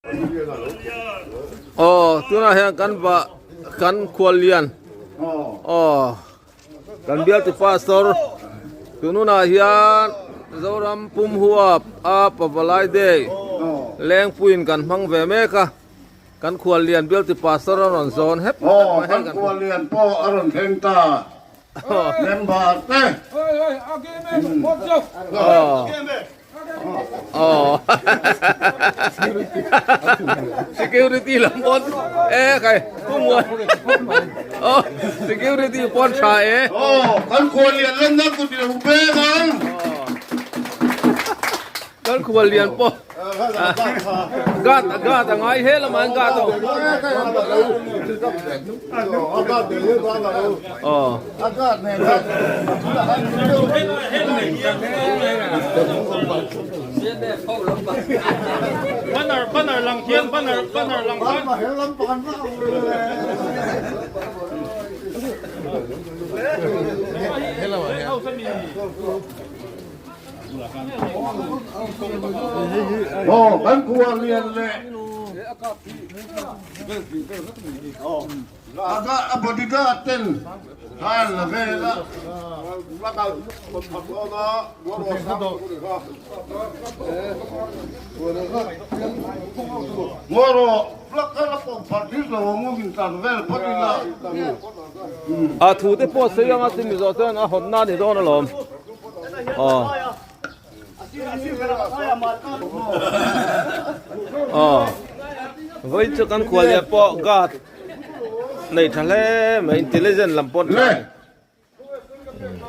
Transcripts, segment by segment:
Aw tunah hian kan va kan khuallian aw kan bialtu pastor tununah hian Zoram pum huap a Pavalai Day lengpuiin kan hmang ve mek a kan khuallian bialtu pastor a rawn zawn hep hep mai hei kan khuallian pawh a rawn thleng ta member te Aw Security lam pawn e khai pummuan aw security pawn tha e. Aw kan khuallian lan na kut lo pek ang. Kan khuallian pawh Guard guard a ngai he lamah hian guard a awm. Aw. Banner banner lang hian banner banner lang khan. Aw kan khua lian leh a bodyguard ten khan la vel a. Ngaw rawh plug kha la pawh phar thil lo ang u in tlan vel phawt ila. A thu te pawh sei anga chumi zawh chuan a hawnna a ni dawn alawm. Aw. Aw. Vawi chu kan khual leh pawh guard nei tha hle mai intelligent lam pawh Le.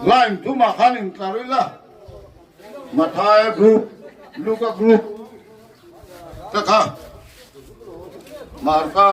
Line thumah khan in tlar ila. Mathai group, Luka group te kha Marka.